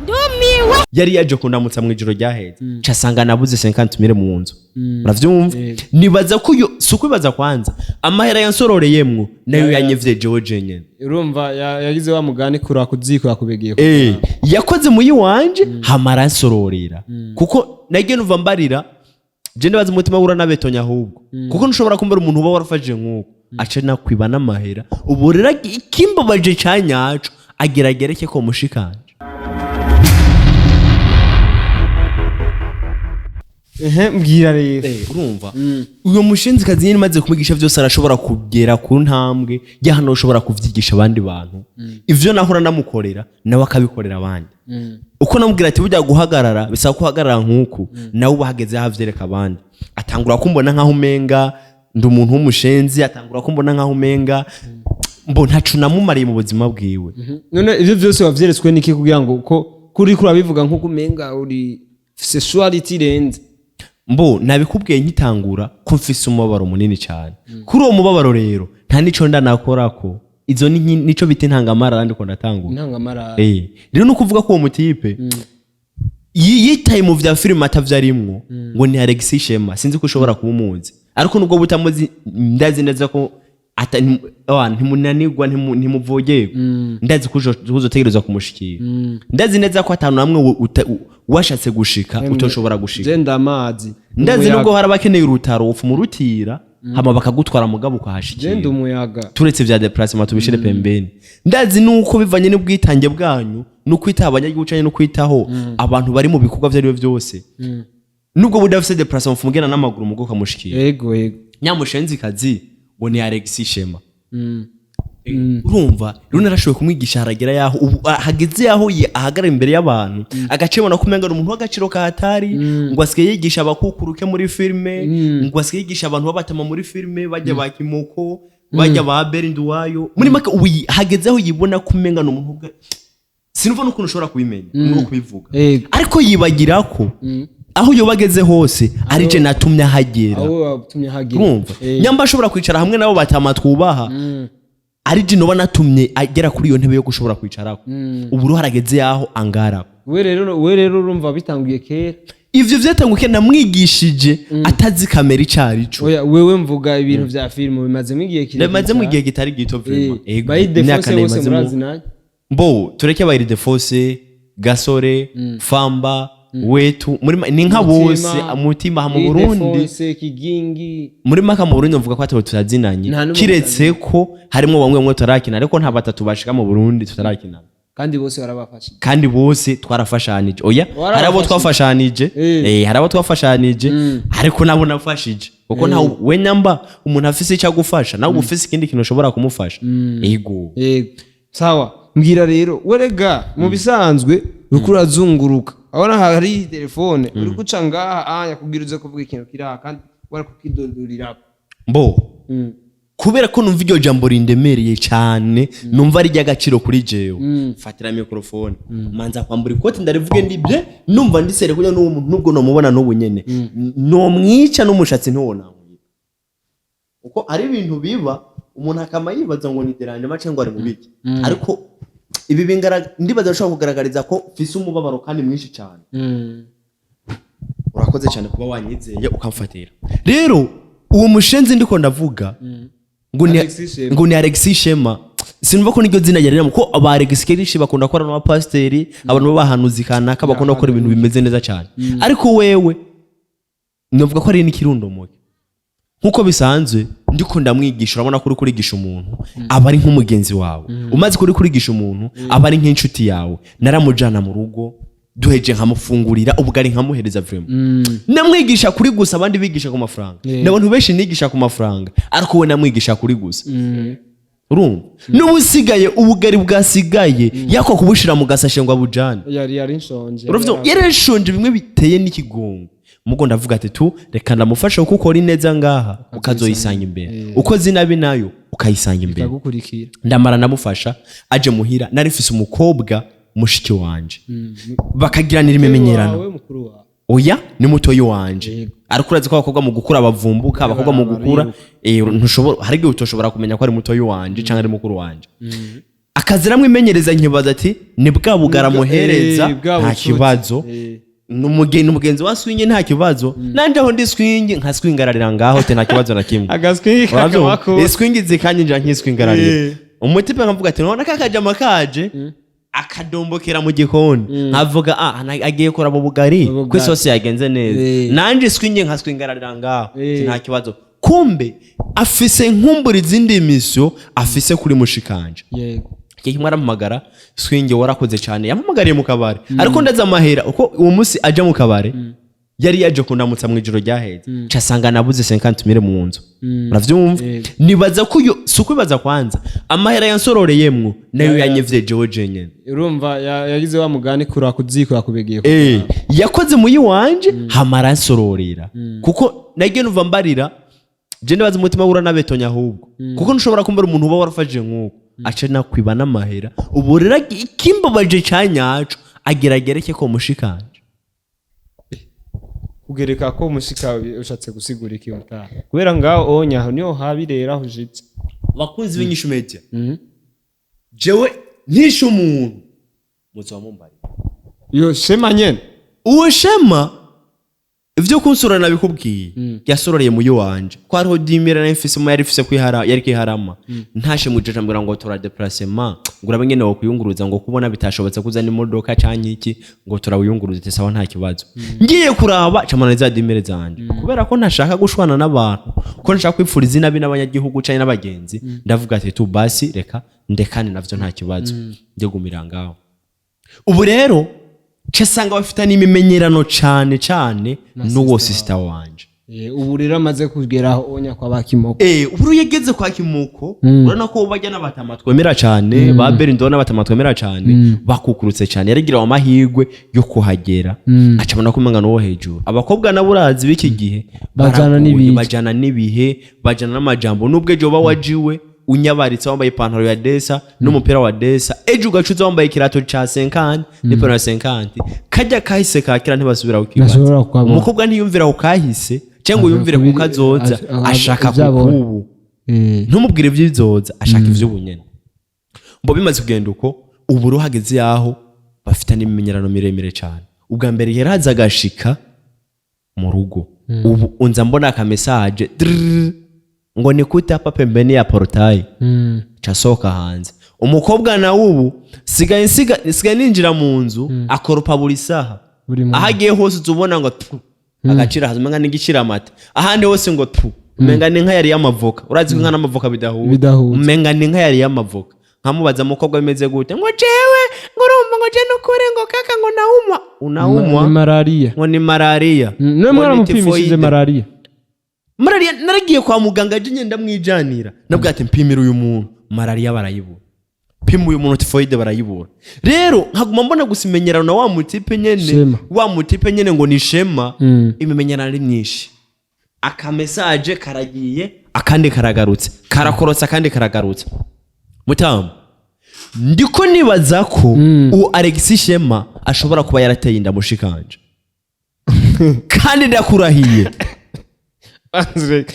Ndumiwe. Yari yaje kundamutsa mu ijoro ryaheze, casanga nabuze 50 mille mu nzu, uravyumva? Yego. Nibaza ko uyo si ukwibaza, kwanza amahera yansororeyemwo nayo Ya, ya. yanyivye jewe jenyene. Urumva yagize wa mugani kura kuziko yakubegeye. Yakoze muyi wanje hama aransororera, kuko nagiye numva mbarira je ndabaza umutima wura nabetonya ahubwo, kuko ntushobora kumbera umuntu uba warafashije nk'uko aca nakwiba n'amahera. Ubu rero ikimbabaje ca nyaco agira gereke ko mushikanje. Ehe, mbwira rero. Urumva uyo mushinzikazi nyine maze kumwigisha byose, arashobora kugera ku ntambwe ya hano ushobora kuvyigisha abandi bantu. Ivyo nahora namukorera nawe akabikorera abandi. Uko namubwira ati burya guhagarara bisaba ko uhagarara nk'uku, nawe uba ahageze aho avyereka abandi. Atangura kumbona nk'aho umenga ndi umuntu w'umushenzi, atangura kumbona nk'aho umenga mbo ntaco namumariye mu buzima bwiwe. None ivyo vyose wavyeretswe niki kugira ngo ko kuri kurabivuga nk'uko umenga uri sexuality irenze? Mbo nabikubwiye nkitangura ko mfise umubabaro munini cyane. Kuri uwo mubabaro rero nta nico ndanakorako, izo ni nico bita intangamara ndiko ndatangura. Intangamara. Rero ni ukuvuga ko uwo mutipe yitaye mu vya filime atavyarimwo, ngo ni Alexis Shema. Sinzi ko ushobora kuba umuzi, ariko nubwo butamuzi ndazi neza ko ntimunanirwa, ntimuvogerwa. Ndazi ko uzotegerezwa kumushikira. Ndazi neza ko atanu hamwe washatse gushika utoshobora gushika. Je ndamazi. Ndazi Umuyaga. nubwo hari abakeneye urutaro upfa umurutira hama bakagutwara mugabo ukahashikira. Je ndi umuyaga. Turetse vya déplacement tubishire pembeni, ndazi nuko bivanye n'ubwitange bwanyu no kwitaho abanyagihugu canke no kwitaho abantu bari mu bikorwa vyo arivyo vyose, nubwo budafise déplacement mugenda n'amaguru mugo ukamushikira. Yego yego. Nyamushenzikazi ngo ni Alexis Shema. Urumva rero narashoboye kumwigisha, haragera yaho ubu hageze yaho ahagarara imbere y'abantu agacibona ko umenga ni umuntu w'agaciro ka hatari, ngo asigaye yigisha abakukuruke muri filime, ngo asigaye yigisha abantu b'abatama muri filime, bajya ba Kimoko, bajya ba Berinduwayo. Muri make ubu hageze aho yibona ko umenga ni umuntu sinumva n'ukuntu ushobora kubimenya nuko kubivuga. Ariko yibagira ko aho yoba ageze hose ari je natumye ahagera. Aho watumye hagira. Urumva nyamba ashobora kwicara hamwe nabo batama twubaha, ari je noba natumye agera kuri iyo ntebe yo gushobora kwicarako. Ubu rero harageze yaho angara. We rero urumva bitanguye kera. Ivyo vyatanguye namwigishije atazi kamera ico arico. Oya, wewe mvuga ibintu vya filime bimazemo igihe kirekire. Ndamaze mu gihe kitari gito vraiment. Ego, Bayi imyaka Defose bose nayimazemo. murazi nanjye. Mbo tureke ba Ildefonse, Gasore, Famba wetu muri ni nka bose mutima mu Burundi. Ildefonse, Kigingi. Muri maka mu Burundi mvuga ko atabo turazinanye. Nta n'umwe. Kiretse ko harimo bamwe bamwe tutarakina, ariko nta batatu bashika mu Burundi tutarakina. Kandi bose barabafasha. Kandi bose twarafashanije. Oya, hari abo Warabafashije. twafashanije. Hari abo twafashanije, ariko nabo nafashije kuko nta we nyamba umuntu afise icyo agufasha nawe uba ufise ikindi kintu ushobora kumufasha. Ego. Yego, sawa. Mbwira rero, werega mu bisanzwe uriko urazunguruka, abona hari telefone uri guca ngaha anya kugira uze kuvuga ikintu kiri aha kandi wari kukidodorira. Mbo kubera ko numva iryo jambo rindemereye cyane, numva ari iry'agaciro kuri jewe, fatira mikrofone, manza kwambura ikoti ndarivuge ndibye numva ndisere kugira n'uwo muntu nubwo nomubona n'ubu nyene nomwica n'umushatsi ntiwonamwica, kuko ari ibintu biba umuntu akama yibaza ngo ni deranje cyangwa ngo ari mu biki. Ariko ibi ndibaza bishobora kugaragariza ko mfise umubabaro kandi mwinshi cyane. Urakoze cyane kuba wanyizeye ukamfatira. Rero uwo mushenzi ndiko ndavuga ngo ni Alexis Shema. ngo ni Alexis Shema. Sinumva ko niryo zina yariramo, ko aba Alexis kenshi bakunda gukora n'abapasiteri, abantu b'abahanuzi kanaka bakunda gukora ibintu bimeze neza cyane. Ariko wewe navuga ko ari n'ikirundo muke nkuko bisanzwe. Ndiko ndamwigisha, urabona ko uri kurigisha umuntu aba ari nk'umugenzi wawe. Umaze kuri kurigisha umuntu aba ari nk'inshuti yawe. Naramujana mu rugo, duheje nkamufungurira ubugari, nkamuhereza. Vraiment namwigisha kuri gusa. Abandi bigisha ku mafaranga, n'abantu benshi nigisha ku mafaranga, ariko we namwigisha kuri gusa. Urumva n'ubusigaye ubugari bwasigaye yako kubushira mu gasashe ngo abujane. Yari nshonje. Urumva yarashonje bimwe biteye n'ikigongo. Mugo ndavuga ati tu reka ndamufasha, kuko ukora ineza ngaha ukazoyisanga imbere, ukoze inabi nayo ukayisanga imbere. Ikagukurikira. Ndamara ndamufasha, aje muhira nari mfise umukobwa mushiki wanje bakagiranira imemenyerano. Wawe, mukuru wawe? Oya, ni mutoyi wanje. Yego. Ariko urazi ko abakobwa mu gukura bavumbuka, abakobwa mu gukura ntushobora, hari igihe utoshobora kumenya ko ari mutoyi wanje cyangwa ari mukuru wanje. Akazi aramwimenyereza, nkibaza ati ni bwa bugara muhereza. Bwa Nta bucuti. kibazo. Ni umugenzi wa swingi, nta kibazo. Nanje aho ndi swingi nkaswingararira ngaho te, nta kibazo na kimwe. Agaswingi Uravyumva? kakabako. Iswingi zikanyinjira nkiswingararira. Umutipe nkavuga ati none kakajama kaje akadombokera mu gikoni, nkavuga ah, agiye kuraba ubugari Ubugari. ko isosi yagenze neza. Nanje swingi nkaswingararira ngaho. Ati nta kibazo, kumbe afise nkumbura izindi mission afise kuri mushikanje. Igihe kimwe arampamagara: "Swingi, warakoze cyane." Yampamagariye mu kabari, ariko ndaza amahera uko uwo munsi aja mu kabari yari yaje kundamutsa mu ijoro ryaheze, casanga nabuze 50 mille mu nzu. Uravyumva? Yego. Nibaza ko uyo si ukwibaza, kwanza amahera yansororeyemwo nayo yanyivye jewe jenyene. Urumva yagize wa mugani kura kuziko yakubegeye. Yakoze muyi wanje hama aransororera, kuko nagiye numva mbarira je ndabaza umutima wura nabetonya ahubwo, kuko ntushobora kumbera umuntu uba warafashije nk'uko aca nakwiba n'amahera. Ubu rero ikimbabaje ca nyaco, agira agereke ko mushikanje. Kugereka ko mushika ushatse gusigura iki mutaha? Kubera ngaho onya aho niho habirera aho ushitse. Abakunzi b'Inyishu Media, jewe ntishe umuntu muzoba mumbarira. Yo Shema nyene? Uwo Shema, ivyo kunsura nabikubwiye, yasororeye muyi wanje ko hariho 10 mille nari mfise mu yari ifise kwihara yari kwiharama ntashe mujije, ambwira ngo tora déplacement, ngo urabe ngene wokwiyunguruza, ngo kubona bitashobotse kuzana imodoka canke iki, ngo turawiyunguruza. Ati sawa, nta kibazo. Ngiye kuraba camana za 10 mille zanje, kubera ko ntashaka gushwana n'abantu, ko ntashaka kwipfuriza inabi n'abanyagihugu canke n'abagenzi, ndavuga ati tu basi reka ndekane navyo, nta kibazo, njye ngaho. Ubu rero casanga bafitanye imimenyerano cane cane n'uwo sister wanje. Ubu rero amaze kugeraho onya kwa bakimoko. Ubu rero yageze kwa Kimoko. Urabona ko bajya n'abatama twemera cane, ba Berindo n'abatama twemera cane, bakukurutse cane. Yarigira amahirwe yo kuhagera, acabona ko umenga n'uwo hejuru. Abakobwa nabo urazi b'iki gihe Bajana baragoye, n'ibihe. Bajana n'ibihe, bajana n'amajambo. Nubwo ejo uba wajiwe unyabaritse wambaye ipantaro ya desa n'umupira wa desa, ejo ugacuza wambaye ikirato ca 50 n'ipantaro ya 50, kajya kahise kakira ntibasubira kukibaza. Ntashobora kukabona. Umukobwa ntiyumvira ku kahise cyangwa ngo yumvire ku kazoza, ashaka ivyo abona. kukubu. Ntumubwire ivy'ibizoza, ashaka ivy'ubu nyene. Mbo bimaze kugenda uko, ubu ruhageze yaho bafite n'imimenyerano miremire cyane. Ubwa mbere yaraza agashika mu rugo, ubu unza mbona aka message drrrr, ngo nikute hapa pembeni ya portail. Casohoka hanze. Umukobwa nawe ubu sigaye sigaye ninjira mu nzu akoropa buri saha. Buri munsi. Aho agiye hose uza ubona ngo tu agaciro haza, umenga n'igiciro amata, ahandi hose ngo tu, umenga ni inka yari y'amavoka. Urazi ko inka n'amavoka bidahura. Bidahuza. Umenga ni inka yari y'amavoka. Nkamubaza: "Mukobwa, bimeze gute?" Ngo jewe ngo urumva ngo je nukuri ngo kaka ngo naumwa unaumwa. Ni malariya. Ngo ni malariya. Niwe Ngo ni mwaramupimishije typhoid. Malariya? Malariya naragiye kwa muganga je ngenda mwijanira, nabwo ati mpimira uyu muntu malariya barayibura, pima uyu muntu typhoid barayibura. Rero nkaguma mbona gusa imenyerano na wa mutipe nyene. Shema. Wa mutipe nyene ngo ni Shema. Imimenyerano ari myinshi, aka message karagiye, akandi karagarutse, karakorotse, akandi karagarutse. Mutamu, ndiko nibaza ko uwo Alexis Shema ashobora kuba yarateye inda mushikanje, kandi ndakurahiye. Banzureke.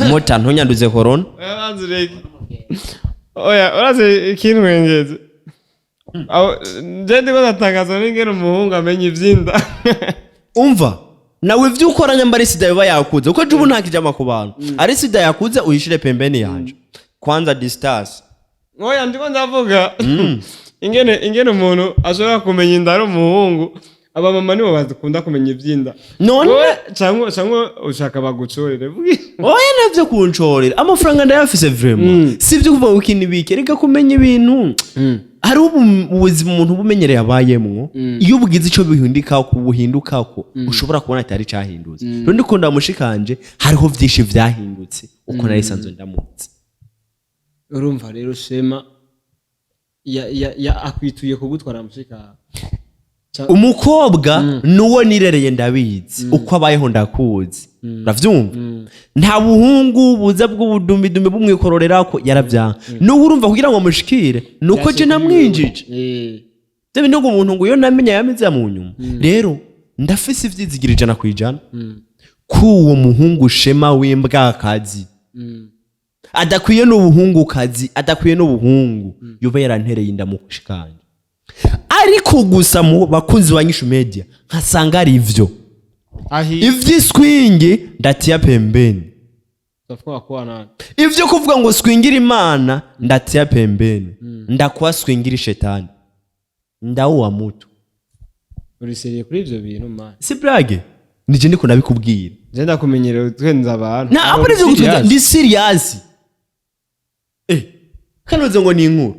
Mota, ntunyanduze corona. Banzureke. Oya, urazi ikintwengeze? Aho nje ndiko ndatangaza n'ingene umuhungu amenya ivyinda. Umva, nawe ivyo ukora nyamba ari sida yoba yakuze, kuko ejo ubu nta kijama ku bantu ari sida yakuze, uyishire pembeni yanje kwanza, distance. Oya, ndiko ndavuga ingene umuntu ashobora kumenya inda ari umuhungu. Abamama nibo bakunda kumenya ivyinda. None Wowe cyangwa ushaka bagucorere? Oya, navyo kuncorera, amafaranga ndayafise vraiment, si ivyo kuvuga ngo iki nibiki. Reka, kumenya ibintu hari ubu ubuzima umuntu uba umenyereye abayemwo, iyo ubugize ico bihindukako buhindukako, ushobora kubona atari cahindutse. Rero ndikunda mushikanje, hariho vyinshi vyahindutse uko nari sanzwe ndamutse. Urumva rero Shema ya akwituye kugutwara mushika. Umukobwa nuwo nirereye, ndabizi uko abayeho, ndakuzi, uravyumva? Nta buhungu buza bw'ubudumbidumbi bumwikororerako, yaravyanka. N'ubu urumva kugira ngo mushikire nuko je namwinjije. Byo bintu ngo umuntu ngo iyo namenya yamize mu nyuma. Rero ndafise ivyizigiro 100% ko uwo muhungu Shema w'imbwakazi. Adakwiye n'ubuhungukazi, adakwiye n'ubuhungu, yoba yarantereye inda mu kushikanje. Ariko gusa mu bakunzi ba Nyishu Media nkasanga ari ivyo. Ahi. Ivy'iswingi ndatia pembeni. Utafuka kuwa nani? Ivyo kuvuga ngo swingira Imana ndatia pembeni, ndakuwa swingira shetani, ndawuwa mutu. Uri sérieux kuri ivyo bintu, man? Si blague, nije ndiko ndabikubwira. Je ndakumenyereye twenza abantu. Na apo nivyo gutwenza, ndi serious. Kanoze ngo ni inkuru,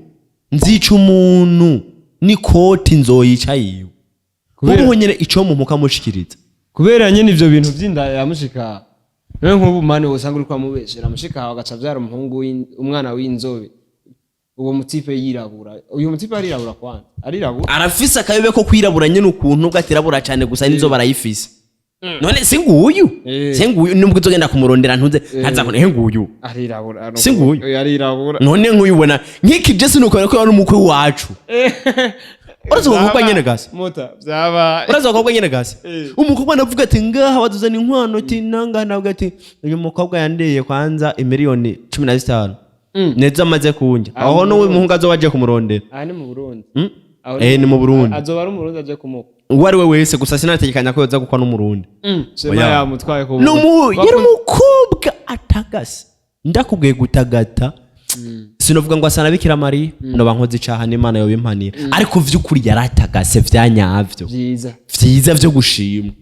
nzica umuntu n'ikoti, nzoyica yiwe. Nk'ubu nyene ico mumuka mushikiriza. Kubera nyene ivyo bintu vy'inda yamushika. Nawe nk'ubu, man, usanga uri kwamubeshera mushika wawe agaca avyara umuhungu umwana w'inzobe, uwo mutipe yirabura. Uyu mutipe arirabura kwanza, arirabura. Arafise akayobe ko kwirabura nyene ukuntu, nubwo atirabura cane, gusa n'inzobe arayifise. None si nguyu? Si nguyu? Nubwo uzogenda kumurondera, ntuze ntaza ngo nguyu. Arirabura. Si nguyu? Oya, arirabura. None nk'uyu ubona nk'iki, je sinukubona ko ari umukwe wacu. Urazi uwo mukobwa nyene gasa? Muta vyaba. Urazi abakobwa nyene gasa? Umukobwa ndavuga ati ngaha baduzana inkwano, ati nanga navuga ati uyu mukobwa yandeye kwanza imiliyoni 15 neza amaze kunjya aho, n'uwo muhungu azoba aje kumurondera. Aha ni mu Burundi? Mm? Aho? Eh, ni mu Burundi. Azoba ari Umurundi aje kumuka? Uwo ari we wese, gusa sinategekanya ko yoza gukwa n'Umurundi. Shema Oya. yamutwaye ku Yari umukobwa atagase, ndakubwiye gutagata. Sinovuga ngo asa na Bikira Mariya, noba nkoze icaha n'Imana yobimpanira, ariko vy'ukuri yaratagase vya nyavyo. Vyiza. Vyiza vyo gushimwa.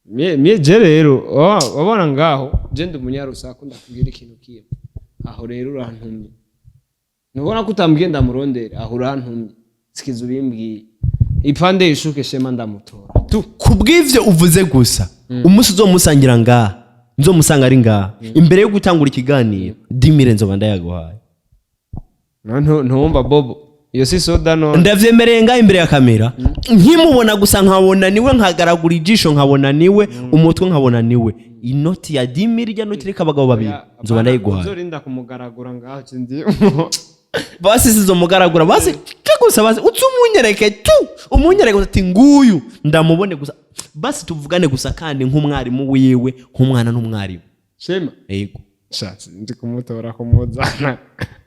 Mie je rero wabona ngaho je ndi umunyarusaku, ndakubwira ikintu kimwe. Aho rero urantumye, ntubona ko utambwiye ndamurondera? Aho urantumye, sikiza ubimbwiye ipande yishuke Shema ndamutora tu. Kubw'ivyo uvuze gusa, umunsi uzomusangira ngaha, nzomusanga ari ngaha imbere yo gutangura ikiganiro, 10 mille nzoba ndayaguhaye. No, ntuwumva bobo, iyo si soda none? Ndavyemereye ngaha imbere ya kamera, nkimubona gusa nkabona niwe, nkagaragura ijisho nkabona niwe, umutwe nkabona niwe, inoti ya 10 mille, irya noti iriko abagabo babiri, nzoba ndayiguhaye. Uzorinda kumugaragura ngaho kindi? Basi sizomugaragura, basi ke gusa, basi uze umunyereke tu, umunyereke gusa ati nguyu, ndamubone gusa, basi tuvugane gusa, kandi nk'umwarimu wiwe, nk'umwana n'umwarimu. Shema? Yego. Shatse ndi kumutora kumuzana,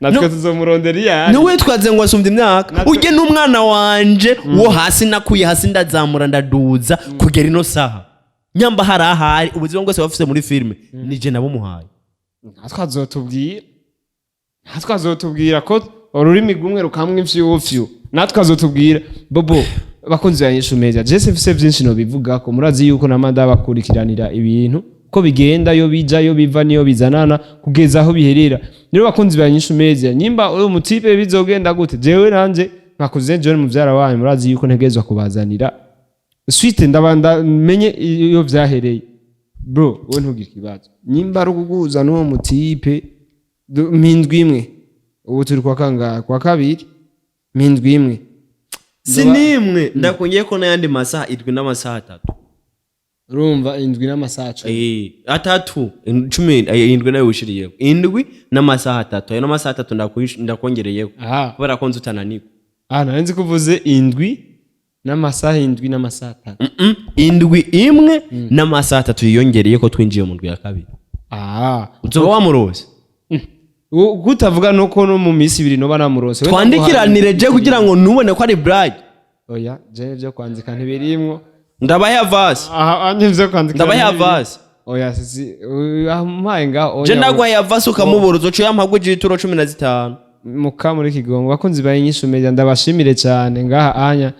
natwe tuzomurondera iyo ari. Niwe twaze ngo asumbye imyaka. Ujye n'umwana wanje wo hasi, nakuye hasi, ndazamura, ndaduza kugera ino saha. Nyamba hari ahari ubuzima bwose bafise muri filime, nije nabumuhaye. Natwe azotubwira ko ururimi rumwe rukamwa imfyufyu, natwe azotubwira bobo. Bakunzi ba Nyishu Media, je mfise vyinshi nobivugako. Murazi yuko namanda bakurikiranira ibintu ko bigenda, yo bija, yo biva, niyo bizanana kugeza aho biherera. Rero bakunzi ba Nyishu Media, nyimba uyu mutipe bizogenda gute, jewe nanje nkakuze John muvyara wanyu, murazi yuko ntegerezwa kubazanira suite, ndabanda menye iyo vyahereye. Bro, wowe ntugire ikibazo, nyimba ari ukuguza n'uwo mutipe, mpindwi imwe. Ubu turi kwa kangahe? Kwa kabiri. Mpindwi imwe. Si nimwe, ndakongeye ko n'ayandi masaha 7 n'amasaha 3. Urumva, indwi n'amasaha 10. 3, 10, 7 nayo wishiriyeho, 7 n'amasaha 3. Ayo n'amasaha 3 ndakongereyeho kubera ko nzi utananirwa. Aha nari nzi ko uvuze indwi n'amasaha, 7 n'amasaha 3. Indwi imwe n'amasaha 3 yiyongereye ko twinjiye mu ndwi ya kabiri. Uzoba wamurose. Kutavuga nuko no mu minsi 2 noba namurose. We Twandikiranire je kugira ngo nubone ko ari blague. Oya, je ibyo kwandika ntibirimwo. Ndabaye avance. Aha anje ivyo kwandika Ndabaye ntibirimwo. avance. Oya, sisi ampaye ngaho, oya. Je ndaguhaye avance ukamubura, uzoca uyampagwa ijituro 15. Muka muri Kigongo. Bakunzi ba Inyishu Media, ndabashimire cyane ngaha anya.